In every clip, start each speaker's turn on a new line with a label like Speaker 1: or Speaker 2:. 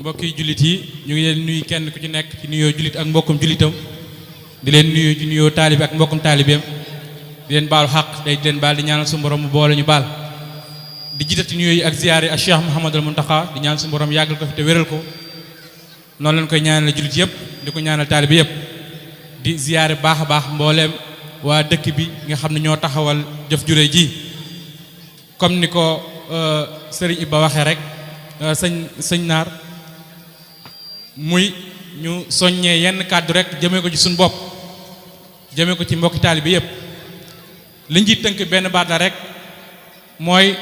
Speaker 1: mbokki jullit yi ñu ngi leen nuyu kenn ku ci nekk ci nuyoo jullit ak mbokkum jullitam di leen nuyu ci nuyoo taalibe ak mbokkum taalibeem di leen baalu xaq day di leen baal di ñaanal suñu borom mu boole ñu baal di jiitati nuyoo yi ak ziyaare ak Cheikh Mouhamadul Mountakha di ñaan suñu borom yàggal ko fi te wéral ko noonu lañ koy ñaanal jullit yëpp di ko ñaanal taalibe yëpp di ziyaare baax a baax mbooleem waa dëkk bi nga xam ne ñoo taxawal jëf jure ji comme ni ko sëriñ Iba waxee rek sëñ naar muy ñu soññee yenn kàddu rek jëmee ko ci suñu bopp jëmee ko ci mbokki taalibe yëpp liñ ci tënk benn baat la rek mooy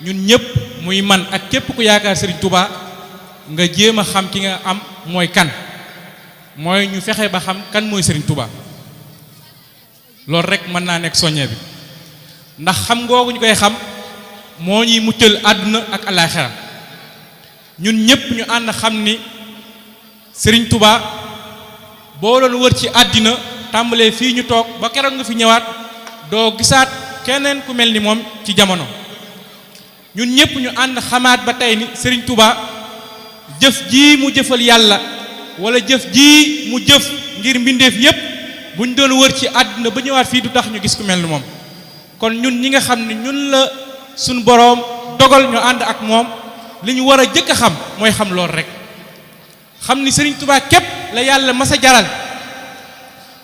Speaker 1: ñun ñëpp muy man ak képp ku yaakaar sëriñ Touba nga jéem a xam ki nga am mooy kan mooy ñu fexe ba xam kan mooy sëriñ Touba loolu rek mën naa nekk soññee bi ndax xam ngoogu ñu koy xam moo ñuy muccal àdduna ak alaaxira ñun ñëpp ñu ànd xam ni sëriñ Touba boo doon wër ci àddina tàmbalee fii ñu toog ba keroog nga fi ñëwaat doo gisaat keneen ku mel ni moom ci jamono ñun ñëpp ñu ànd xamaat ba tey ni sëriñ Touba jëf ji mu jëfal yàlla wala jëf ji mu jëf ngir mbindeef yépp buñ doon wër ci àddina ba ñëwaat fii du tax ñu gis ku mel ni moom kon ñun ñi nga xam ne ñun la suñ boroom dogal ñu ànd ak moom li ñu war a jëkk a xam mooy xam loolu rek xam ni sëriñ Touba képp la yàlla mas a jaral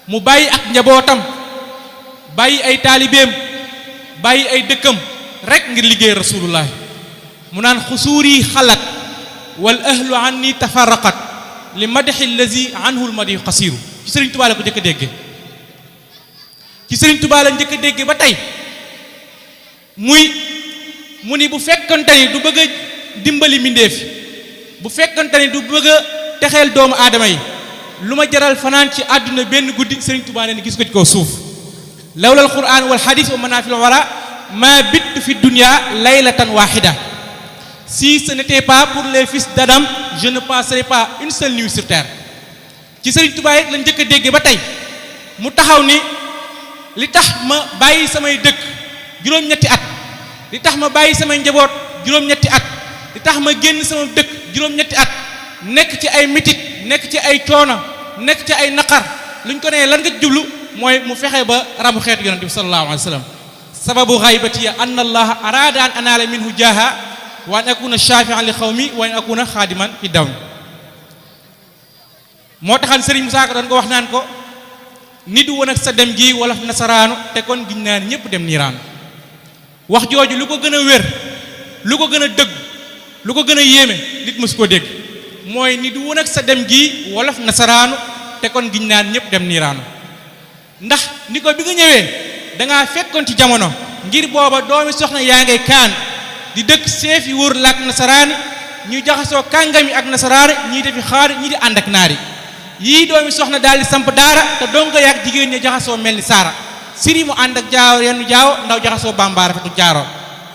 Speaker 1: mu bàyyi ak njabootam bàyyi ay taalibeem bàyyi ay dëkkam rek ngir liggéey rasulullah mu naan xusuuri xalat wal ahlu anni tafarraqat li madaxi lazi anhu lmadi qasiru ci sëriñ Touba la ko njëkk a dégge ci sëriñ Touba la njëkk a dégge ba tey mu ni bu fekkante ni du bëgg a dimbali mbindéef bu fekkante ni du bëgg a texeel doomu aadama yi lu ma jaral fanaan ci àdduna benn guddi sëriñ Touba ne gis ko ci kaw suuf lawla al quran wal hadith wa manafil wara ma bit fi dunya laylatan wahida si ce n'était pas pour les fils d'Adam je ne passerai pas une seule nuit sur terre ci sëriñ Touba it la njëkk a dégge ba tey mu taxaw ni li tax ma bàyyi samay dëkk juróom-ñetti at li tax ma bàyyi samay njaboot juróom-ñetti at li tax ma génn sama dëkk juróom-ñetti at nekk ci ay mitit nekk ci ay coono nekk ci ay naqar luñ ko nee lan nga jublu mooy mu fexe ba ramu xeetu yonent bi sallallahu alayhi wa sallam sababu xaybatiya anna allaha arada an anaala minhu jaaha wa an akuna shafian li xawmi wa an akuna xaadiman fi dawmi moo taxan sëriñ Musaa Ka doon ko wax naan ko nit woon ak sa dem gi wala nasaraanu te kon giñ naan ñëpp dem niiraanu wax jooju lu ko gën a wér lu ko gën a dëgg lu ko gën a yéeme nit mësu koo dégg mooy nit woon ak sa dem gi wolof nasaraanu te kon giñ naan ñëpp dem niiraanu ndax ni ko bi nga ñëwee dangaa fekkoon ci jamono ngir booba doomi soxna yaa ngay kaan di dëkk seef yi wóor làkk nasaraani ñuy jaxasoo kàngami ak nasaraani ñii defi xaari ñii di ànd ak naari yii doomi soxna daal di samp daara te donga yaak jigéen ñi jaxasoo mel ni saara siri mu ànd ak jaaw yenn jaaw ndaw jaxasoo bambaara fetu jaaroo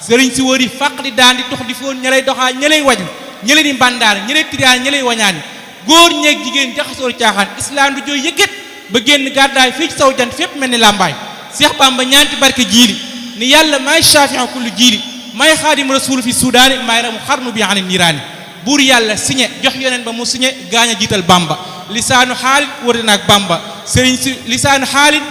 Speaker 1: sëriñ si wëri fàq di daan di tux di foon ña lay doxaa ña lay waj ña lay di mbàndaar ña lay tiraan ña lay wañaani góor ñeeg jigéen jaxasoo caaxaan islam du jooy yëkkat ba génn gàddaay fii ci saw jant fépp mel ni làmbaay Seex Bamba ñaanti barke jiili ni yàlla maay shafi'u kulli jiili maay xaadim rasul fi sudaani maay ramu xarnu bi ani niiraani buur yàlla signé jox yoneen ba mu signé gaañ a jiital Bamba lisaanu xaalin wërte naag Bamba sëriñ si lisaanu xaalin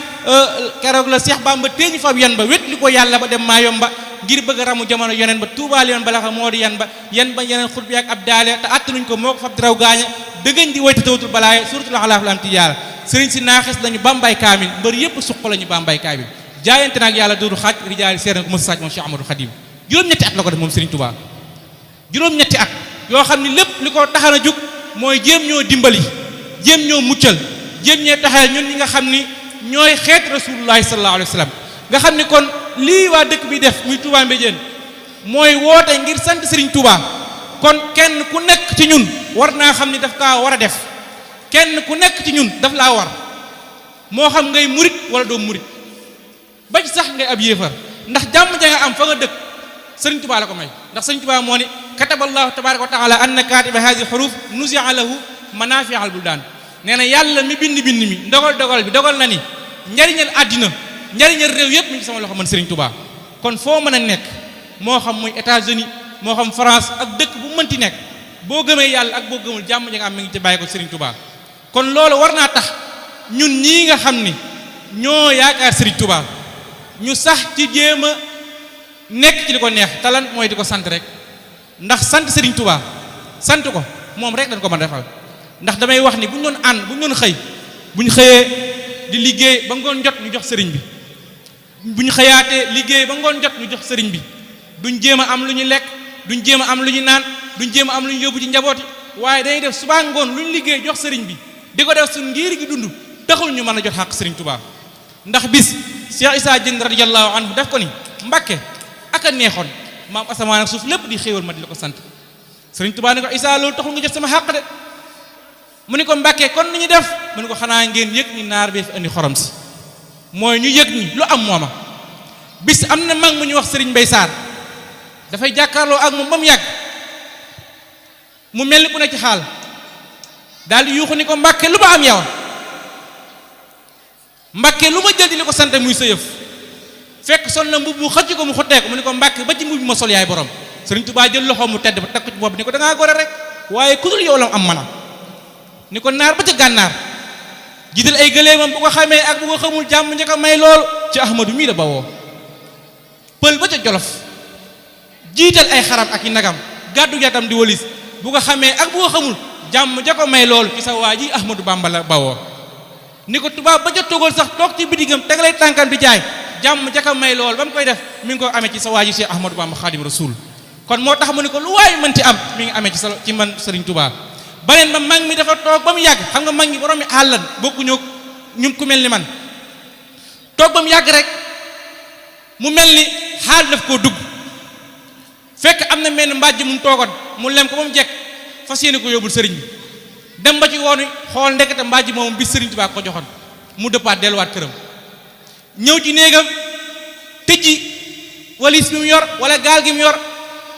Speaker 1: keroog la Seex Bamba téeñu fab yan ba wét li ko yàlla ba dem maa yomba ngir bëgg a ramu jamono yoneen ba tuubaal yoon bala xam moo di yan ba yeneen xutbi ak ab daale te attanuñ ko moo ko fab di raw gaaña dëggañ di woyte tawtul balaaye suratul alaaf lam ti yàlla sëriñ si naaxis lañu bambay kaamil mbër yépp suq lañu bambay kaamil jaayante naag yàlla doodu xaaj rijaali seer na ko mos saaj moom Cheikh Ahmadou Khadim juróom-ñetti at la ko def moom sëriñ Touba juróom-ñetti at yoo xam ne lépp li ko taxan a jug mooy jéem ñoo dimbali jéem ñoo muccal jéem ñoo taxal ñun ñi nga xam ni ñooy xeet rasulullahi sallallahu alayhi wa sallam nga xam ni kon lii waa dëkk bi def muy Touba Mbéjéen mooy woote ngir sant sëriñ Touba kon kenn ku nekk ci ñun war naa xam ni daf kaa war a def kenn ku nekk ci ñun daf laa war moo xam ngay murit wala doo murit ba ci sax ngay ab yéefar ndax jàmm ja nga am fa nga dëkk sëriñ Touba la ko may ndax sëriñ Touba moo ni kataballahu tabaraka wa taala anna katiba hadi xuruf nusia lahu manafi al buldaan nee na yàlla mi bind mi dogal bi dogal na ni njariñal àddina njariñal réew yépp mi ngi sama loxo man sëriñ Touba kon foo mën a nekk moo xam muy États-Unis moo xam France ak dëkk bu mënti nekk boo gëmee yàlla ak boo gëmul jàmm ja nga am mi ngi ci bàyyi ko Serigne Touba. kon loolu war naa tax ñun ñii nga xam ni ñoo yaakaar Serigne Touba ñu sax ci jéem a nekk ci li ko neex talan mooy di ko sant rek ndax sant Serigne Touba sant ko moom rek dañ ko mën a defal. ndax damay wax ni bu ñu doon ànd bu ñu doon xëy bu ñu xëyee di liggéey ba ngoon jot ñu jox sëriñ bi bu ñu xëyaatee liggéey ba ngoon jot ñu jox sëriñ bi duñ jéem a am lu ñu lekk duñ jéem a am lu ñu naan duñ jéem a am lu ñu yóbbu ci njabooti waaye dañuy def suba ngoon lu ñu liggéey jox sëriñ bi di ko def suñ ngir gi dund taxul ñu mën a jot xàq sëriñ Touba. ndax bis Cheikh Issa Diène radiyallahu anhu def ko ni Mbàkke ak a neexoon maam asamaan ak suuf lépp di xéewal ma di la ko sant sëriñ Touba ni ko Issa loolu taxul nga jot sama xàq de mu ni ko Mbàkke kon ni ñu def mu ni ko xanaa ngeen yëg ni naar bee fi indi xorom si mooy ñu yëg ni lu am mooma. bis am na mag mu ñu wax Serigne Mbaye Sarr dafay jàkkaarloo ak moom ba mu yàgg mu mel ni ku ne ci xaal daal di yuuxu ni ko Mbàkke lu ma am yow Mbàkke lu ma jël di li ko sant muy sa yëf fekk sol na mbubb mu xëcc ko mu xotteeku mu ni ko Mbàkke ba ci mbubb ma sol yaay borom. Serigne Touba jël loxo mu tedd ba teg ko ci bopp ni ko da ngaa gore rek waaye ku dul yow la am mana ni ko naar ba ca gànnaar jiital ay gëléemam bu ko xamee ak bu ko xamul jàmm njëkk a may loolu ci Ahmadu mii la bawoo pël ba ca Jolof jiital ay xaram ak i nagam gàddu yatam di walis bu ko xamee ak bu ko xamul jàmm njëkk a may loolu ci sa waa ji Ahmadu Bamba la bawoo ni ko tubaab ba ca togal sax toog ci bitigam tegalay tànkam di jaay jàmm njëkk a may loolu ba mu koy def mi ngi ko amee ci sa waa ji Cheikh Ahmadu Bamba Xaadim Rasul kon moo tax mu ni ko lu waay mën ci am mi ngi amee ci man Serigne Touba. baneen ba mag mi dafa toog ba mu yàgg xam nga mag mi borom mi àllan bokkuñu ñun ku mel ni man toog ba mu yàgg rek mu mel ni xaal daf koo dugg fekk am na menn mbàjj mu toogoon mu lem ko ba mu jekk fas yéene ko yóbbul sëriñ bi dem ba ci woonu xool ndekete mbàjj moom bi Sëriñ Tuubaa ko joxoon mu dëppaat delluwaat këram ñëw ci néegam tëjji walis bi mu yor wala gaal gi mu yor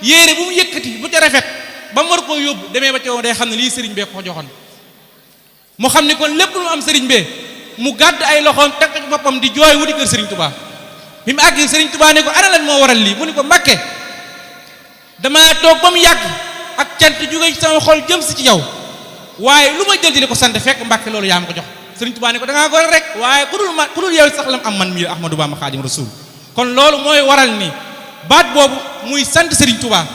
Speaker 1: yéere bu mu yëkkati bu ca rafet ba mu war koo yóbbu demee ba ci woon day xam ne lii sëriñ bee ko joxoon mu xam ne kon lépp lu mu am sëriñ bee mu gàdd ay loxoom teg ko ci boppam di jooy wuti kër Sëriñ Tuubaa bi mu àgg Sëriñ Tuubaa ne ko ana lan moo waral lii mu ne ko Mbàkke damaa toog ba mu yàgg ak cant jóge ci sama xol jëm si ci yow waaye lu ma jël di ko sant fekk Mbàkke loolu yaa ma ko jox Sëriñ Tuubaa ne ko da ngaa gore rek waaye ku dul yow sax lam am man mii Ahmadou Bamba Xaadimu Rasuul kon loolu mooy waral ni baat boobu muy sant Sëriñ Tuubaa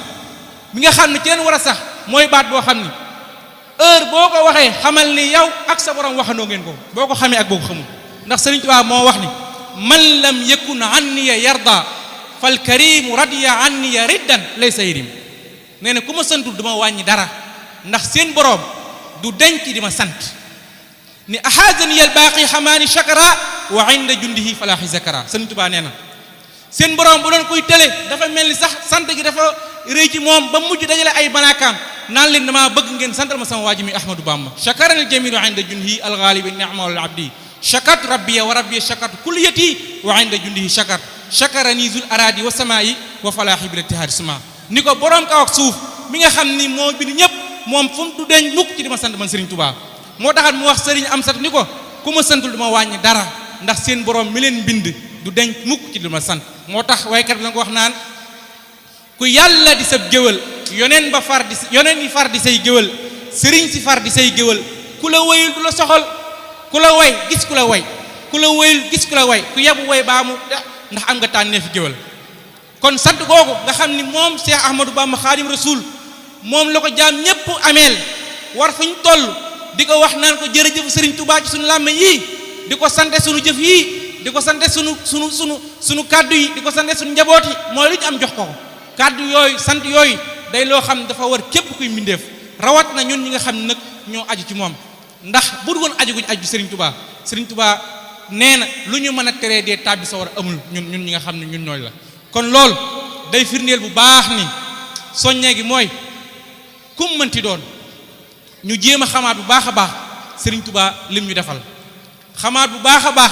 Speaker 1: mi nga xam ne ci leen war a sax mooy baat boo xam ni heure boo ko waxee xamal ni yow ak sa borom waxandoo ngeen ko boo ko xamee ak boo ko xamul ndax Sëriñ Tuubaa moo wax ni man lam yakun anniya yarda fal karimu radiya anniya riddan laysa yirim nee na ku ma santul du ma wàññi dara ndax seen borom du denc di ma sant ni ahazani al baaqi xamaani shakara wa inda jundihi falaaxi zakara Sëriñ Tuubaa nee na seen borom bu doon koy tële dafa mel ni sax sant gi dafa rëy ci moom ba mujj dajale ay malaakaam naan leen damaa bëgg ngeen santal ma sama waaji mi Ahmadou Bamba shakarani al jamilu inda jundihi al ghalibi ni'ma wal abdi shakat rabbiya wa rabbiya shakat kulliyati wa inda jundihi shakat shakarani zul aradi wa samaa'i wa falaahi bil ittihaadi suma ni ko borom kaw ak suuf mi nga xam ni moo bind ñëpp moom fu mu du deñ mukk ci di ma sant man Serigne Touba moo taxat mu wax Serigne am sat ni ko ku ma santul du ma wàññi dara ndax seen borom mi leen bind du deñ mukk ci di ma sant moo tax waykat bi la ko wax naan ku yàlla di sab géwal yoneen yi far di say géwal sëriñ si far di say géwal ku la wayul du la soxal ku la way gis ku la way ku la wayul gis ku la way ku yebu way baa mu ndax am nga tànnee fi géwal kon sant googu nga xam ni moom Cheikh Ahmadou Bamba Xaadim Rasul moom la ko jaam ñépp ameel war fu ñu toll di ko wax naan ko jërëjëf Sëriñ Tuubaa ci suñu làmmiñ yii di ko sante suñu jëf yii di ko sante sunu kàddu yi di ko sante suñu njaboot yi mooy lu ñu am jox ko kàddu yooyu sant yooyu day loo xam ne dafa war képp kuy mbindeef rawat na ñun ñi nga xam ne nag ñoo aju ci moom ndax bu dul woon aju guñ aju Serigne Touba nee na lu ñu mën a teree dee tàbbi sa war a amul ñun ñi nga xam ne ñun ñooy la kon loolu day firndeel bu baax ni soññee gi mooy kum mënti doon ñu jéem a xamaat bu baax a baax Serigne Touba lim ñu defal xamaat bu baax a baax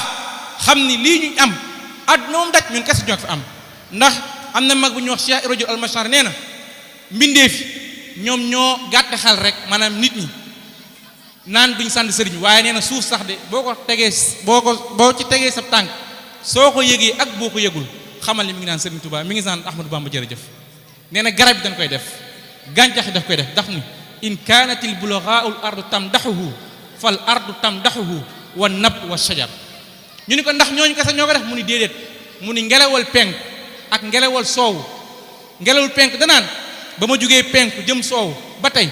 Speaker 1: xam ni lii ñu am àdduna moom daj ñun kese ñoo fi am ndax am na mag bu ñuy wax Cheikh Rajul Almachar nee na mbindeef ñoom ñoo gàtt xel rek maanaam nit ñi naan duñ sant sëriñ waaye nee na suuf sax de boo ci tegee sa tànk soo ko yëgee ak boo ko yëgul xamal ni mi ngi naan Sëriñ Tuubaa mi ngi naan Ahmadou Bamba jërëjëf nee na garab yi dañ koy def gàncax yi daf koy def ndax ni in kaanatil bulaghaa'u al ardu tamdahuhu fal ardu tamdahuhu wan nabtu wa shajar ñu ni ko ndax ñooñu kese ñoo ko def mu ni déedéet mu ni ngelawal penk ak ngelawal soowu ngelawul penk danaan ba ma jógee penku jëm soowu ba tey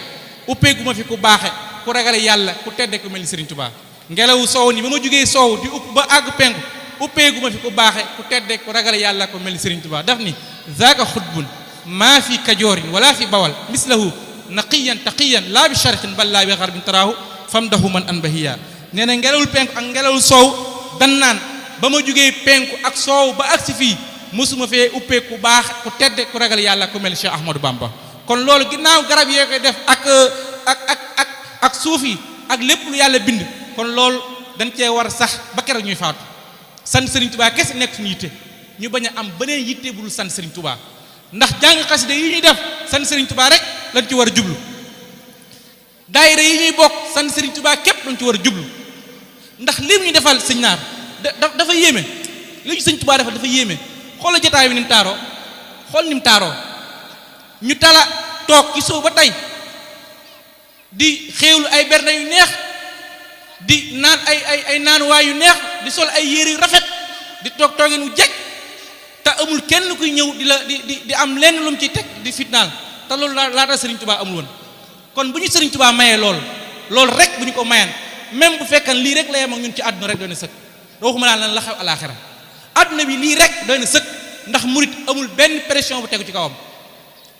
Speaker 1: uppeegu ma fi ku baaxe ku ragale yàlla ku tedde ku mel ni Serigne Touba ngelawu soow ni ba ma jógee soow di upp ba àgg penku uppeegu ma fi ku baaxe ku tedde ku ragale yàlla ku mel ni Serigne Touba daf ni zaaka xutbun maa fi kajoorin wala fi bawal mislahu naqiyan taqiyan laa bi sharqin bal laa bi xarbin taraahu famdahu man anbahiya nee na ngelawul penku ak ngelawul soow dan naan ba ma jógee penku ak soow ba agsi fii mosuma fee uppee ku baax ku tedde ku ragal yàlla ku mel Cheikh Ahmadou Bamba kon loolu ginnaaw garab yee koy def ak suuf yi ak lépp lu yàlla bind kon loolu dañ cee war sax ba keroog ñuy faatu sant Serigne Touba kese nekk suñu yitte ñu bañ a am beneen yitte bu dul sant Serigne Touba ndax jàng xasida yi ñuy def sant Serigne Touba rek lañ ci war a jublu daayira yi ñuy bokk sant Serigne Touba képp lañ ci war a jublu ndax lim ñu defal sëñ naar dafa yéeme li ñu sëñ Touba defal dafa yéeme xoolal jotaay bi ni mu taaroo xool ni mu taaroo ñu tala toog ci suuf ba tey di xéewlu ay berne yu neex di naan ay naanuwaay yu neex di sol ay yére yu rafet di toog toogin wu jekk te amul kenn kuy ñëw di la di am lenn lu mu ciy teg di fitnaal te loolu laata Serigne Touba amul woon kon bu ñu Serigne Touba mayee loolu rek bu ñu ko mayaan même bu fekkan lii rek la yem ak ñun ci àdduna rek doy na sëkk waxuma laa lan la xew alaaxira àdduna bi lii rek doy na sëkk ndax murit amul benn pression bu tegu ci kawam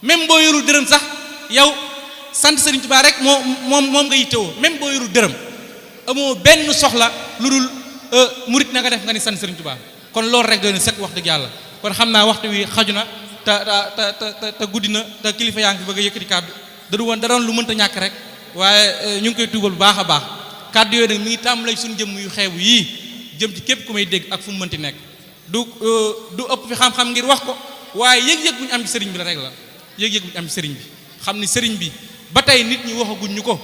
Speaker 1: même boo yorul dërëm sax yow sant Serigne Touba rek moom nga yittewoo même boo yorul dërëm amoo benn soxla lu dul murit na nga def nga ni sant Serigne Touba kon loolu rek doy na sëkk wax dëgg yàlla kon xam naa waxtu wi xaju na te guddi na te kilifa yaa ngi fi bëgg a yëkkati kàddu da doon lu mënta ñàkk rek waaye ñu ngi koy tuubal bu baax a baax kàddu yooyu nag mi ngi tàmbalee suñu jëmm yu xeebu yii jëm ci képp ku may dégg ak fu mu mënti nekk du ëpp fi xam-xam ngir wax ko waaye yëg-yëg bu ñu am ci sëriñ bi la rek la yëg-yëg bu ñu am ci sëriñ bi xam ni sëriñ bi ba tey nit ñi waxaguñ ñu ko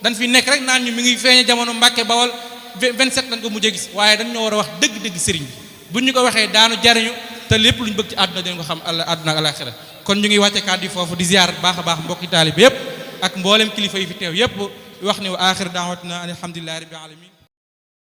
Speaker 1: dañ fi nekk rek naan ñu mi ngi feeñe jamono Mbàkke Bawal 27 lañ ko mujjee gis waaye dañ ñoo war a wax dëgg-dëgg sëriñ bi buñ ñu ko waxee daanu jariñu te lépp lu ñu bëgg ci àdduna dinañ ko xam àdduna ak alaxira kon ñu ngi wàcce kàddu yi foofu di ziar baax a baax mbokki taalibe yépp ak mboolem kilifa yi fi teew yépp wax ne wa aaxir daawatina an alhamdulillahi rabbil alamin